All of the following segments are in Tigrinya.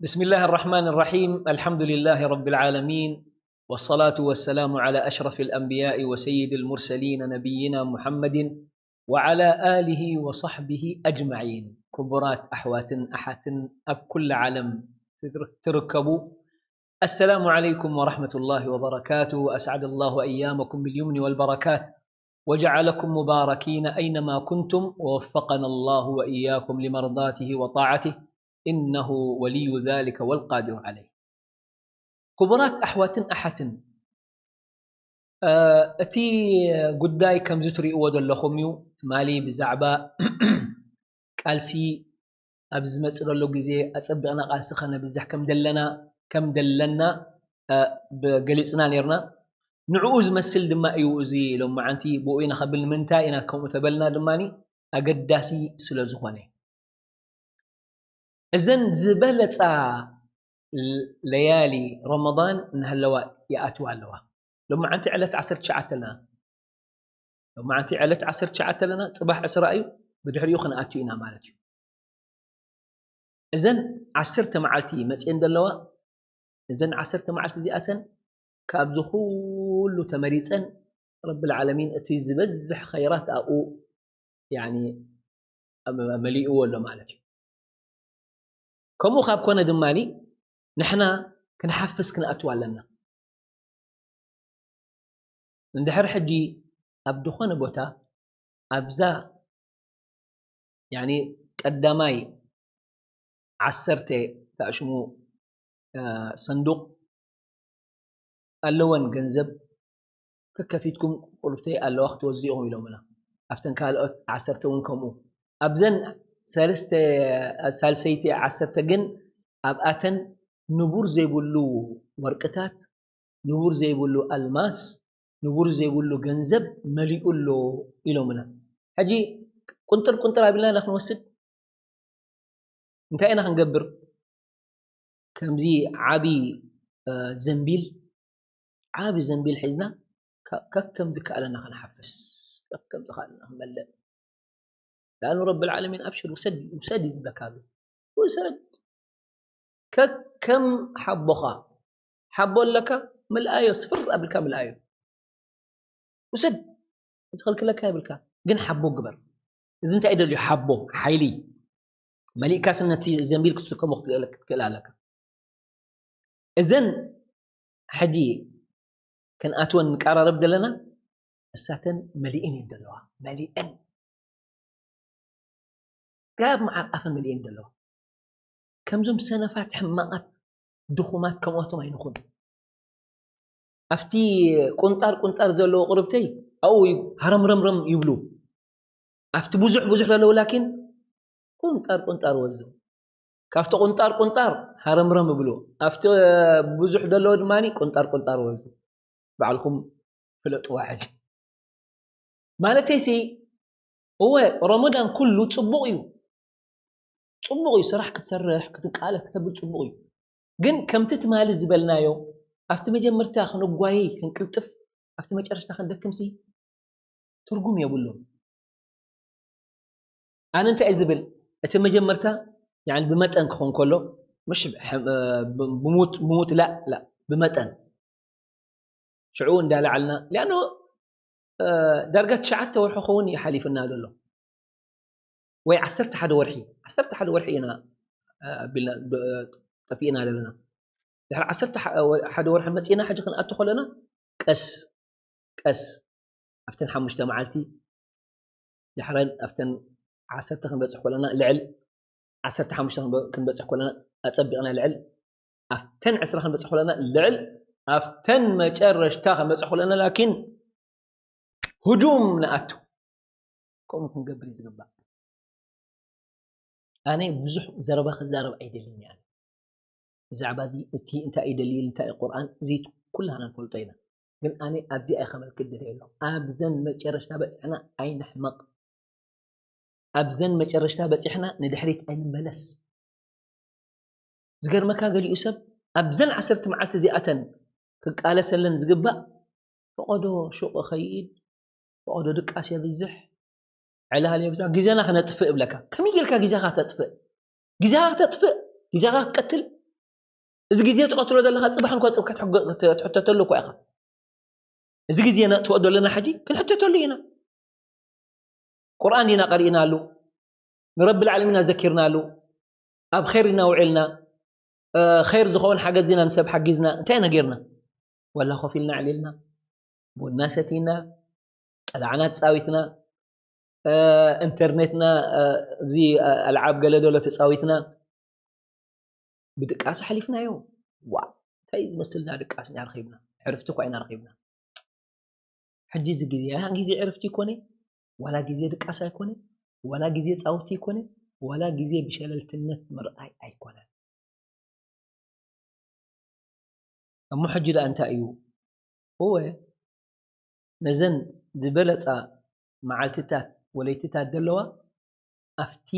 بسم الله الرحمن الرحيم. الحمد لله رب العالمين. والصلاة والسلام على أشرف الأنبياء وسيد المرسلين نبينا محمد وعلى آله وصحبه أجمعين. كبرات أحواتن أحاتن أب كل عالم تركبوا. السلام عليكم ورحمة الله وبركاته. أسعد الله أيامكم باليمن والبركات. وجعلكم مباركين أينما كنتم، ووفقنا الله وإياكم لمرضاته وطاعته، إنه ولي ذلك والقادر عليه. ክቡራት ኣሕዋትን ኣሓትን፣ እ፣ እቲ ጉዳይ ከምዚ ትሪእዎ ዘለኹም እዩ። ትማሊ ብዛዕባ ቃልሲ ኣብዚ ዝመጽእ ዘሎ ግዜ ኣጸቢቕና ቃልሲ ከነብዝሕ ከም ደለና፣ ከም ደለና፣ እ፣ ብ-፣ ገሊጽና ነይርና። ንዕኡ ዝመስል ድማ እዩ እዚ ሎማዓንቲ ብኡ ኢና ከብል። ንምንታይ ኢና ከምኡ ተበልና ድማ ኣገዳሲ ስለ ዝኾነ። እዘን ዝበለጻ ል-፣ ለያሊ ረመዳን እናሃለዋ ይኣትዋ ኣለዋ። ሎማዓንቲ ዕለት ዓሰርተ ትሽዓተ ኣለና። ሎማዓንቲ ዕለት ዓሰርተ ትሽዓተ ኣለና፣ ጽባሕ ዕስራ እዩ፣ ብድሕሪኡ ክንኣቱ ኢና ማለት እዩ። እዘን ዓሰርተ መዓልቲ መጽየን ዘለዋ፣ እዘን ዓሰርተ መዓልቲ እዚኣተን ካብዚ ኩሉ ተመሪጸን ረብል ዓለሚን እቲ ዝበዝሕ ኸይራት ኣብኡ፣ ያኒ፣ መሊእዎ ኣሎ ማለት እዩ። ከምኡ ካብ ኮነ ድማ ንሕና ክንሓፍስ ክንኣትው ኣለና። እንድሕር ሕጂ ኣብ ዝኾነ ቦታ ኣብዛ፣ ያኒ፣ ቀዳማይ ዓሰርተ ተኣሽሙ፣ እ፣ ሰንዱቕ ኣለወን ገንዘብ ከከፊትኩም ቁርብተይ ኣለዋ ክትወስዱ ኢኹም ኢሎምና። ኣብተን ካልኦት ዓሰርተ እውን ከምኡ። ኣብዘን ሰለስተ፣ ሳልሰይቲ ዓሰርተ ግን ኣብኣተን ንቡር ዘይብሉ ወርቅታት፣ ንቡር ዘይብሉ ኣልማስ፣ ንቡር ዘይብሉ ገንዘብ መሊኡ ኣሎ ኢሎምና። ሕጂ ቁንጥር ቁንጥር ኣቢልና ኢና ክንወስድ? እንታይ ኢና ክንገብር? ከምዚ ዓቢ፣ እ፣ ዘንቢል፣ ዓቢ ዘንቢል ሒዝና ከ-፣ ከከም ዝከኣለና ክንሓፍስ፣ ከከም ዝከኣለና ክንመልእ። ለኣኑ ረብል ዓለሚን ኣብሽር፣ ውሰድ፣ ውሰድ እዩ ዝብለካ ኣሎ። ውሰድ። ከከም ሓቦኻ፣ ሓቦ ኣለካ፣ ምልኣዮ፣ ስፍር ኣቢልካ ምልኣዮ። ውሰድ፣ ዝኸልክለካ የብልካ፣ ግን ሓቦ ግበር። እዚ እንታይ ደልዩ? ሓቦ፣ ሓይሊ። መሊእካስ ነቲ ዘንቢል ክትስከሞ ክትክእል፣ ክትክእል ኣለካ። እዘን ሕጂ ክንኣትወን ንቀራረብ ዘለና፣ እሳተን መሊእን እየን ዘለዋ። መሊእን። ጋብ መዓር ኣፈን መሊእን ዘለዋ። ከምዞም ሰነፋት፣ ሕማቓት፣ ድኹማት ከምኦቶም ኣይንኹን። ኣብቲ ቁንጣር ቁንጣር ዘለዎ ቁርብተይ ኣብኡ ይ-፣ ሃረምረምረም ይብሉ። ኣብቲ ብዙሕ ብዙሕ ዘለዎ ላኪን ቁንጣር ቁንጣር ወስዱ። ካብቲ ቁንጣር ቁንጣር ሃረምረም ይብሉ። ኣብቲ ብዙሕ ዘለዎ ድማ ቁንጣር ቁንጣር ወስዱ። ባዕልኹም ፍለጥዋ ሕጂ። ማለተይሲ፣ እወ፣ ረመዳን ኩሉ ጽቡቕ እዩ። ጽቡቕ እዩ፣ ስራሕ ክትሰርሕ፣ ክትቃለስ፣ ክተብል ጽቡቕ እዩ። ግን ከምቲ ትማሊ ዝበልናዮ፣ ኣብቲ መጀመርታ ክንጓየይ፣ ክንቅልጥፍ፣ ኣብቲ መጨረሽታ ክንደክምሲ ትርጉም የብሉን። ኣነ እንታይ እየ ዝብል? እቲ መጀመርታ፣ ያኒ፣ ብመጠን ክኸውን ከሎ፣ ምሽ፣ ብ-፣ ብሙት-፣ ብሙትላእ፣ ላ፣ ብመጠን። ሽዑ እንዳለዓልና፣ ሊኣኖ፣ እ፣ ዳርጋ ትሽዓተ ወርሒ ክኸውን እዩ ሓሊፍና ዘሎ። ወይ ዓሰርተ ሓደ ወርሒ፣ ዓሰርተ ሓደ ወርሒ ኢና፣ እ፣ ኣቢልና፣ ብ-፣ ጠፊእና ዘለና። ድሕሪ ዓሰርተ ሓደ ወርሒ መጺእና ሕጂ ክንኣቱ ከለና፣ ቀስ፣ ቀስ፣ ኣብተን ሓሙሽተ መዓልቲ፣ ድሕረን ኣብተን ዓሰርተ ክንበጽሕ ከለና ልዕል፣ ዓሰርተ ሓሙሽተ ክንበ-፣ ክንበጽሕ ከለና ኣጸቢቕና ልዕል፣ ኣብተን ዕስራ ክንበጽሕ ከለና ልዕል፣ ኣብተን መጨረሽታ ክንበጽሕ ከለና ላኪን ህጁም ንኣቱ። ከምኡ ክንገብር እዩ ዝግባእ። ኣነ ብዙሕ ዘረባ ክዛረብ ኣይደልን እየ። ብዛዕባ እዚ እቲ እንታይ እዩ ደሊል፣ እንታይ እዩ ቁርኣን፣ እዚ ኩላህና ንፈልጦ ኢና። ግን ኣነ ኣብዚኣ እየ ከመልክት ደልየ ኣለኹ። ኣብዘን መጨረሽታ በጺሕና ኣይንሕመቕ። ኣብዘን መጨረሽታ በጺሕና ንድሕሪት ኣይንመለስ። ዝገርመካ፣ ገሊኡ ሰብ ኣብዘን ዓሰርተ መዓልቲ እዚኣተን ክቃለሰለን ዝግባእ፣ ፈቐዶ ሹቕ ይኸይድ፣ ፈቐዶ ድቃስ የብዝሕ፣ ዕላል የብዝሕ፣ ግዜና ከነጥፍእ እብለካ። ከመይ ጌርካ ግዜኻ ተጥፍእ? ግዜኻ ከተጥፍእ? ግዜኻ ክትቀትል? እዚ ግዜ ትቐትሎ ዘለኻ ጽባሕ እንኳ ጽብ ክትሕጎ-፣ ክት-፣ ክትሕተተሉ እኳ ኢኻ። እዚ ግዜ ነጥፍኦ ዘለና ሕጂ ክንሕተተሉ ኢና። ቁርኣን ዲና ቀሪእናሉ፣ ንረብል ዓለሚን ኣዘኪርናሉ፣ ኣብ ኸይር ኢና ውዒልና፣ እ፣ ኸይር ዝኸውን ሓገዝ ዲና ንሰብ ሓጊዝና፣ እንታይ ኢና ጌርና? ወላ ኮፍ ኢልና ኣዕሊልና፣ ቡና ሰቲና፣ ቀላዕና ተጻዊትና፣ እ፣ ኢንተርኔትና፣ እ፣ እዚ፣ እ፣ ኣልዓብ ገለ ዶሎ ተጻዊትና፣ ብድቃስ ኣሕሊፍናዮ። ዋ፣ እንታይ ዝመስልና ድቃስ ኢና ረኺብና። ዕርፍቲ እኳ ኢና ረኺብና። ሕጂ እዚ ግዜ፣ ያ ግዜ ዕርፍቲ ይኮነ፣ ዋላ ግዜ ድቃስ ኣይኮነ፣ ዋላ ግዜ ጻውቲ ይኮነ፣ ዋላ ግዜ ብሸለልትነት ምርኣይ ኣይኮነን። እሞ ሕጂ ደኣ እንታይ እዩ? እወ፣ ነዘን ዝበለጻ መዓልትታት፣ ወለይትታት ዘለዋ፣ ኣብቲ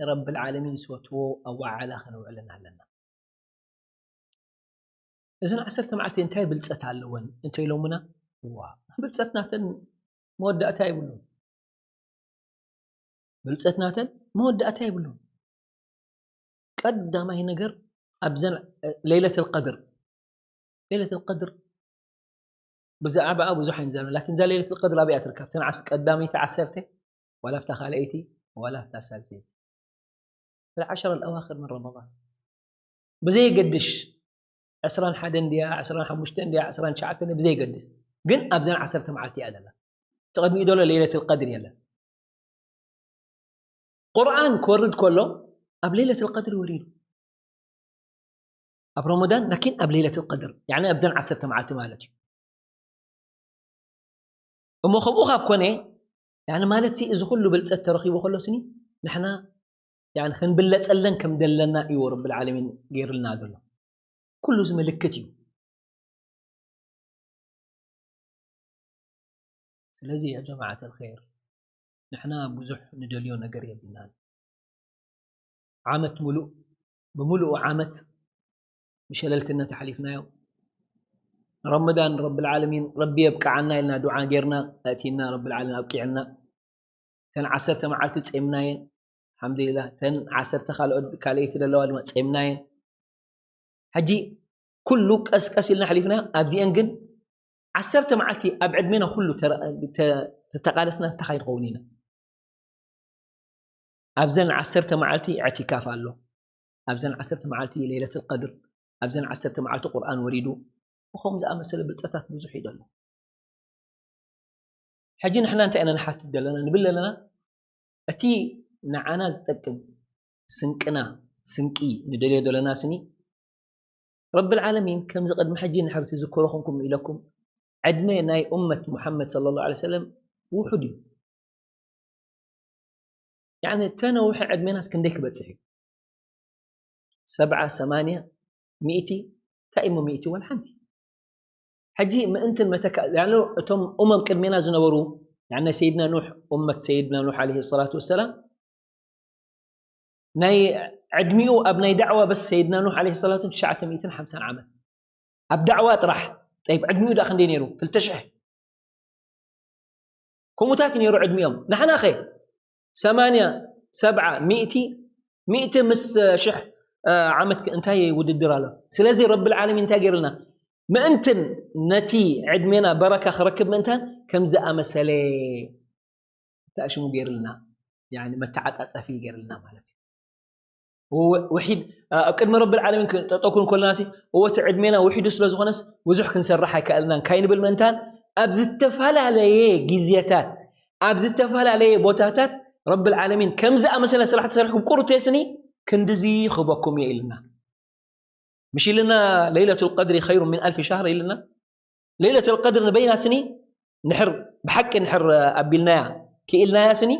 ረብል ዓለሚን ዝፈትዎ ኣወዓዕላ ከነውዕለን ኣለና። እዘን ዓሰርተ መዓልቲ እንታይ ብልጸት ኣለወን እንተ ኢሎምና፣ እዋ፣ ብልጸት ናተን መወዳእታ የብሉን። ብልጸት ናተን መወዳእታ የብሉን። ቀዳማይ ነገር ኣብዘን፣ እ፣ ለይለተል ቀድር፣ ለይለተል ቀድር ብዛዕባኣ ብዙሕ ኣይንዛረብን፣ ላኪን እዛ ለይለተል ቀድር ኣበይ እያ ትርከብ? እተን ዓስ-፣ ቀዳመይቲ ዓሰርተ፣ ዋላ ኣብታ ካልኣይቲ፣ ዋላ ኣብታ ሳልሰይቲ። في العشر الأواخر من رمضان። ብዘየገድሽ ዕስራን ሓደን ድያ፣ ዕስራን ሓሙሽተን ድያ፣ ዕስራን ትሽዓተን ድያ፣ ብዘየገድሽ። ግን ኣብዘን ዓሰርተ መዓልቲ እያ ዘላ። እቲ ቅድሚኡ ዘሎ ለይለተል ቀድር የለን። ቁርኣን ክወርድ ከሎ ኣብ ለይለተል ቀድር ወሪዱ። ኣብ ረመዳን ላኪን ኣብ ለይለተል ቀድር፣ ያኒ ኣብዘን ዓሰርተ መዓልቲ ማለት እዩ። እሞ ከምኡ ካብ ኮነ፣ ያኒ ማለት ሲ እዚ ኩሉ ብልጸት ተረኺቡ ከሎ ስኒ፣ ንሕና ያኒ ክንብለጸለን ከም ዘለና እዩ ረብል ዓለሚን ገይርልና ዘሎ። ኩሉ እዚ ምልክት እዩ። ስለዚ ያ ጀማዓተል ኸይር፣ ንሕና ብዙሕ ንደልዮ ነገር የብልናን። ዓመት ሙሉእ፣ ብምሉኡ ዓመት ብሸለልትነት ኣሕሊፍናዮ። ረመዳን ረብል ዓለሚን ረቢ የብቅዓና ኢልና ዱዓ ጌርና፣ ኣእቲና ረብል ዓለሚን ኣብቂዕና። እተን ዓሰርተ መዓልቲ ጼምናየን፣ ኣልሓምዱሊላህ። እተን ዓሰርተ ካልኦት፣ ካልኣይቲ ዘለዋ ድማ ጼምናየን። ሕጂ ኩሉ ቀስ ቀስ ኢልና ኣሕሊፍናዮ። ኣብዚአን ግን ዓሰርተ መዓልቲ ኣብ ዕድሜና ኩሉ ተረ-፣ ተ-፣ ተተቓለስና እንታይ ክንኸውን ኢና? ኣብዘን ዓሰርተ መዓልቲ እዕቲካፍ ኣሎ። ኣብዘን ዓሰርተ መዓልቲ ለይለተል ቀድር፣ ኣብዘን ዓሰርተ መዓልቲ ቁርኣን ወሪዱ፣ ብኸምኡ ዝኣመሰለ ብልጸታት ብዙሕ እዩ ዘሎ። ሕጂ ንሕና እንታይ ኢና ንሓትት ዘለና? ንብል ዘለና፣ እቲ ንዓና ዝጠቅም ስንቅና፣ ስንቂ ንደልዮ ዘለና ስኒ፣ ረብል ዓለሚን ከምዚ ቅድሚ ሕጂ ንሕብቲ ዝክሮ ኮንኩም ኢለኩም፣ ዕድመ ናይ ኡመት ሙሓመድ ሰለላሁ ዐለይሂ ወሰለም ውሑድ እዩ። ያኒ ተነውሐ ዕድሜናስ ክንደይ ክበጽሕ እዩ? ሰብዓ፣ ሰማንያ፣ ሚእቲ፣ እንታይ እሞ ሚእቲ ወላ ሓንቲ። ሕጂ ምእንትን መተካ-፣ ያኒ እቶም ኡመም ቅድሜና ዝነበሩ፣ ያኒ ናይ ሰይድና ኑሕ፣ ኡመት ሰይድና ኑሕ ዓለይሂ ሰላቱ ወሰላም፣ ናይ ዕድሚኡ ኣብ ናይ ዳዕዋ በስ ሰይድና ኑሕ ዓለይሂ ሰላቱ ትሽዓተ ሚእትን ሓምሳን ዓመት። ኣብ ዳዕዋ ጥራሕ። ጠይብ፣ ዕድሚኡ ደኣ ክንደይ ነይሩ? ክልተ ሽሕ። ከምኡታት ነይሩ ዕድሚኦም። ንሕና ኸ? ሰማንያ፣ ሰብዓ፣ ሚእቲ፣ ሚእቲ ምስ ሽሕ፣ እ፣ ዓመት ከ እንታይ ውድድር ኣሎ? ስለዚ ረብል ዓለሚን እንታይ ገይሩልና? ምእንትን ነቲ ዕድሜና በረካ ክረክብ ምእንታን ከም ዝኣመሰለ እንታይ ሽሙ ገይሩልና? ያኒ መተዓጻጸፊ ገይሩልና ማለት እዩ። ወ-፣ ውሒድ፣ እ፣ ኣብ ቅድሚ ረብል ዓለሚን ክ-፣ ጠጠው ክንኮለናሲ፣ እወ እቲ ዕድሜና ውሒዱ ስለ ዝኾነስ ብዙሕ ክንሰርሕ ኣይከኣልናን ካይንብል ምእንታን፣ ኣብ ዝተፈላለየ ግዜታት፣ ኣብ ዝተፈላለየ ቦታታት ረብል ዓለሚን ከም ዝኣመሰለ ስራሕ ተሰሪሕኩም ቁሩብ ተስኒ ክንድዚ ክህበኩም እየ ኢልና። ምሽ ኢልና ለይለቱል ቀድሪ ኸይሩ ሚን ኣልፊ ሻህር ኢልና። ለይለቱል ቀድር ንበይና ስኒ ንሕር፣ ብሓቂ ንሕር ኣቢልናያ፣ ክኢልናያ ስኒ፣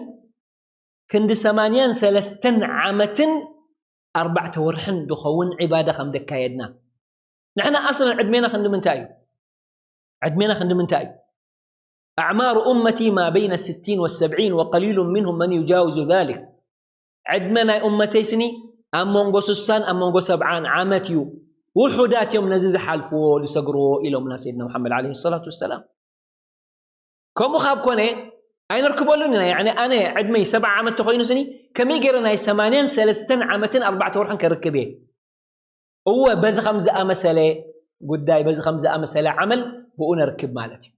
ክንዲ ሰማንያን ሰለስተን ዓመትን ኣርባዕተ ወርሕን ዝኸውን ዒባዳ ከም ዘካየድና። ንሕና ኣስለን ዕድሜና ክንዲ ምንታይ እዩ? ዕድሜና ክንዲ ምንታይ እዩ? ኣዕማሩ ኡመቲ ማ በይነ ስቲን ወሰብዒን ወቀሊሉ ሚንሁም መን ዩጃውዙ ዛሊክ። ዕድመ ናይ ኡመተይ ስኒ ኣብ መንጎ ስሳን ኣብ መንጎ ሰብዓን ዓመት እዩ። ውሑዳት እዮም ነዚ ዝሓልፍዎ፣ ዝሰግርዎ ኢሎምና ሰይድና ሙሓመድ ዓለይሂ ሰላቱ ወሰላም። ከምኡ ካብ ኮነ ኣይነርክበሉን ኢና። ያዕኒ ኣነ ዕድመይ ሰብዓ ዓመት ተኾይኑ ስኒ ከመይ ገይረ ናይ ሰማንያን ሰለስተን ዓመትን ኣርባዕተ ወርሕን ከርክብ እየ? እወ፣ በዚ ከም ዝኣመሰለ ጉዳይ፣ በዚ ከም ዝኣመሰለ ዓመል ብኡ ነርክብ ማለት እዩ።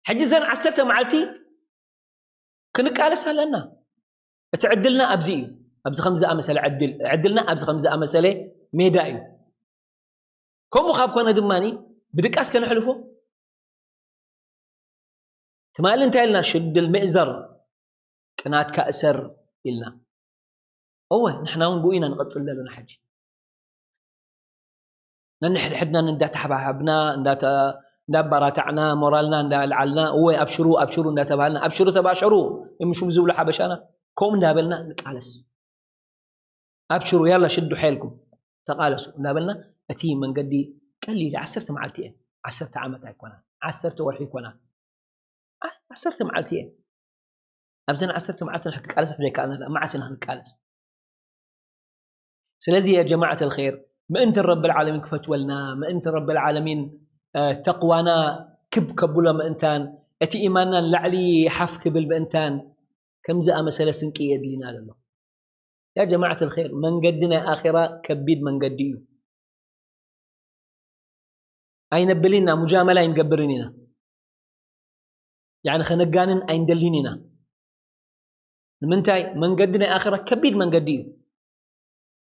ሕጂ እዘን ዓሰርተ መዓልቲ ክንቃለስ ኣለና። እቲ ዕድልና ኣብዚ እዩ። ኣብዚ ከም ዝኣመሰለ ዕድል፣ ዕድልና ኣብዚ ከም ዝኣመሰለ ሜዳ እዩ። ከምኡ ካብ ኮነ ድማ ብድቃስ ከነሕልፎ። ትማሊ እንታይ ኢልና? ሽድል ምእዘር፣ ቅናትካ እሰር ኢልና። እወ፣ ንሕና እውን ብኡ ኢና ንቐጽል ዘለና። ሕጂ ነንሕድሕድና እንዳተሓባሓብና፣ እንዳተ-፣ እንዳባራታዕና፣ ሞራልና እንዳልዓልና፣ እወ፣ ኣብሽሩ፣ ኣብሽሩ እንዳተባሃልና፣ ኣብሽሩ ተባሸሩ፣ እምሹም ዝብሉ ሓበሻና፣ ከምኡ እንዳበልና ንቃለስ። ኣብሽሩ፣ ያላ ሽዱ ሓይልኩም፣ ተቃለሱ እንዳበልና፣ እቲ መንገዲ ቀሊል፣ ዓሰርተ መዓልቲ እየን፣ ዓሰርተ ዓመት ኣይኮናን፣ ዓሰርተ ወርሒ ኣይኮናን፣ ዓ-፣ ዓሰርተ መዓልቲ እየን። ኣብዘን ዓሰርተ መዓልቲ ንሕና ክቃለስ ዘይከኣልና፣ መዓስ ኢና ክንቃለስ? ስለዚ ያ ጀማዓት ኣልኸይር፣ ምእንቲ ረብል ዓለሚን ክፈትወልና፣ ምእንቲ ረብል ዓለሚን፣ እ፣ ተቕዋና ክብ ከብሎ ምእንታን፣ እቲ ኢማንና ንላዕሊ ሓፍ ክብል ምእንታን፣ ከምዚ ኣመሰለ ስንቂ የድሊና ዘሎ። ያ ጀማዓት ኣልኸይር፣ መንገዲ ናይ ኣኼራ ከቢድ መንገዲ እዩ። ኣይነብልን ኢና፣ ሙጃመላ ኣይንገብርን ኢና። ያዕኒ ከነጋንን ኣይንደልን ኢና። ንምንታይ? መንገዲ ናይ ኣኼራ ከቢድ መንገዲ እዩ።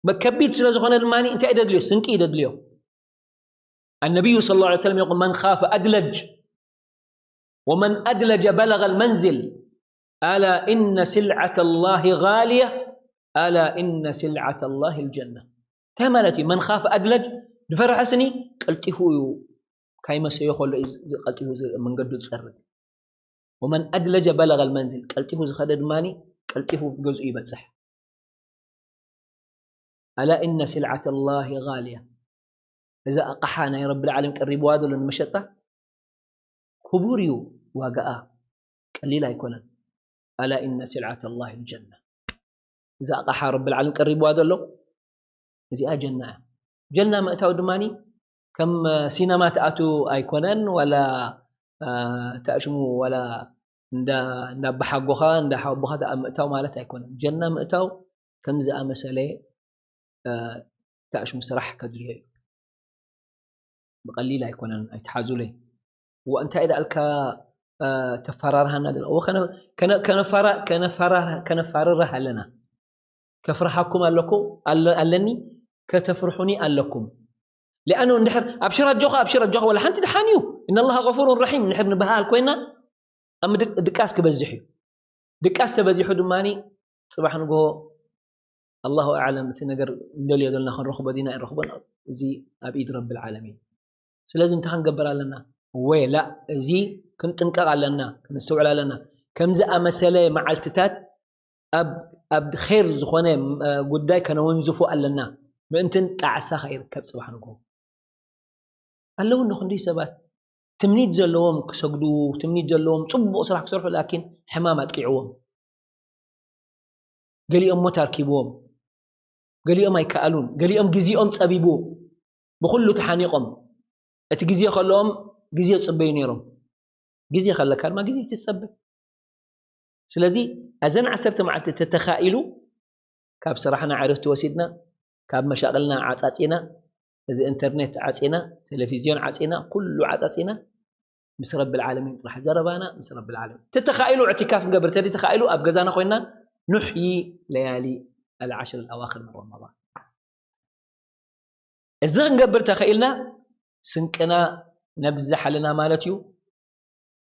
መ-፣ ከቢድ ስለ ዝኾነ ድማ እንታይ እዩ ደድልዮ? ስንቂ እዩ ደድልዮ። النبي صلى الله عليه وسلم يقول: من خاف أدلج، ومن أدلج بلغ المنزل، ألا إن سلعة الله غالية، ألا إن سلعة الله الجنة። እንታይ ማለት እዩ? መን ኻፈ ኣድለጅ፣ ዝፈርሐ ስኒ ቀልጢፉ እዩ፣ ካይመሰዮ ከሎ እዩ ዝ-፣ ቀልጢፉ ዝ-፣ መንገዱ ዝጸርግ። ወመን ኣድለጀ በለገል መንዝል፣ ቀልጢፉ ዝኸደ ድማ ቀልጢፉ ገዝኡ ይበጽሕ። ኣላ ኢነ ሲልዓተ ላሂ ጋልያ፣ እዛ ኣቕሓ ናይ ረብል ዓለሚን ቀሪብዋ ዘሎ ንመሸጣ ክቡር እዩ ዋጋኣ፣ ቀሊል ኣይኮነን። ኣላ ኢነ ሲልዓተ ላሂ ልጀና፣ እዛ ኣቕሓ ረብል ዓለሚን ቀሪብዋ ዘሎ እዚኣ ጀና እያ። ጀና ምእታው ድማ ከም ሲነማ ትኣቱ ኣይኮነን፣ ዋላ፣ እ፣ ተኣሽሙ ዋላ እንዳ፣ እንዳባሓጎኻ እንዳሓቦኻ ትኣ-፣ ምእታው ማለት ኣይኮነን። ጀና ምእታው ከም ዝኣመሰለ፣ እ፣ ተኣሽሙ ስራሕ ከድልዮ እዩ። ብቐሊል ኣይኮነን፣ ኣይትሓዙለይ። እዋ እንታይ ደኣልካ፣ እ፣ ተፈራርሃና ደለ-፣ እዎ ከነ-፣ ከነ-፣ ከነፋራ-፣ ከነፋራ-፣ ከነፋርርህ ኣለና። ከፍርሓኩም ኣለኩ-፣ ኣለ-፣ ኣለኒ፣ ከተፍርሑኒ ኣለኩም። ሊኣኑ እንድሕር ኣብሽር ኣጆኻ፣ ኣብሽር ኣጆኻ፣ ወላ ሓንቲ ደሓን እዩ። ኢነ ላሃ ገፉሩን ረሒም። እንድሕር ንበሃል ኮይና፣ ኣብ ምድ-፣ ድቃስ ክበዝሕ እዩ። ድቃስ ተበዚሑ ድማ ጽባሕ ንግሆ ኣላሁ ኣዕለም፣ እቲ ነገር እንደልዮ ዘለና ክንረኽቦ ዲና ኣይንረኽቦን፣ እዚ ኣብ ኢድ ረብል ዓለሚን። ስለዚ እንታይ ክንገብር ኣለና? ወላ እዚ ክንጥንቀቕ ኣለና፣ ክንስተውዕል ኣለና። ከምዚ ኣመሰለ መዓልትታት ኣብ፣ ኣብ ኸይር ዝኾነ፣ እ፣ ጉዳይ ከነወንዝፎ ኣለና። ምእንትን ጣዕሳ ከይርከብ ጽባሕ ንግሆ። ኣለዉ እንዶ ክንደይ ሰባት ትምኒት ዘለዎም ክሰግዱ፣ ትምኒት ዘለዎም ጽቡቕ ስራሕ ክሰርሑ፣ ላኪን ሕማም ኣጥቂዕዎም። ገሊኦም ሞት ኣርኪብዎም፣ ገሊኦም ኣይከኣሉን፣ ገሊኦም ግዜኦም ጸቢቡ፣ ብኹሉ ተሓኒቖም። እቲ ግዜ ከለዎም ግዜ ዝጽበዩ ነይሮም። ግዜ ከለካ ድማ ግዜ ትጸበ። ስለዚ ኣዘን ዓሰርተ መዓልቲ ተተኻኢሉ ካብ ስራሕና ዕረፍቲ ወሲድና፣ ካብ መሻቕልና ዓጻጺና፣ እዚ ኢንተርኔት ዓጺና፣ ቴሌቪዝዮን ዓጺና፣ ኩሉ ዓጻጺና፣ ምስ ረብል ዓለሚን ጥራሕ ዘረባና፣ ምስ ረብል ዓለሚን። ተተኻኢሉ እዕቲካፍ ንገብር፣ ተተኻኢሉ ኣብ ገዛና ኮይና ኑሕዪ ለያሊ ኣልዓሽር ኣልኣዋኽር ምን ረመዳን። እዚ ክንገብር ተኽኢልና ስንቅና ነብዝሕ ኣለና ማለት እዩ።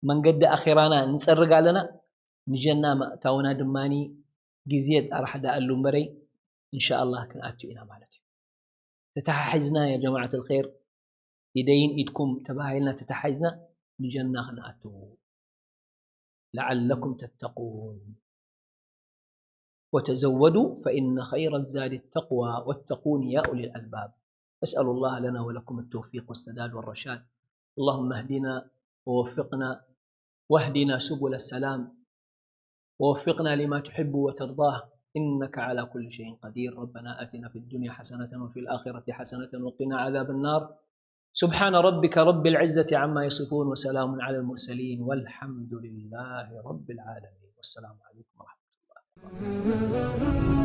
መንገዲ ኣኼራና ንጸርግ ኣለና። ንጀና መእታውና ድማኒ ግዜ ጥራሕ ደኣሉ እምበረይ፣ እንሻኣላህ ክንኣቱ ኢና ማለት እዩ። ተተሓሒዝና ያ ጀማዓት ኣልኸይር፣ ኢደይን ኢድኩም ተባሂልና ተተሓሒዝና ንጀና ክንኣቱ። ለዓለኩም ተተቁን። وتزودوا فإن خير الزاد التقوى واتقون يا أولي الألباب. أسأل الله لنا ولكم التوفيق والسداد والرشاد. اللهم اهدنا ووفقنا واهدنا سبل السلام ووفقنا لما تحب وترضاه إنك على كل شيء قدير. ربنا آتنا في الدنيا حسنة وفي الآخرة حسنة وقنا عذاب النار. سبحان ربك رب العزة عما يصفون وسلام على المرسلين والحمد لله رب العالمين. والسلام عليكم ورحمة الله وبركاته.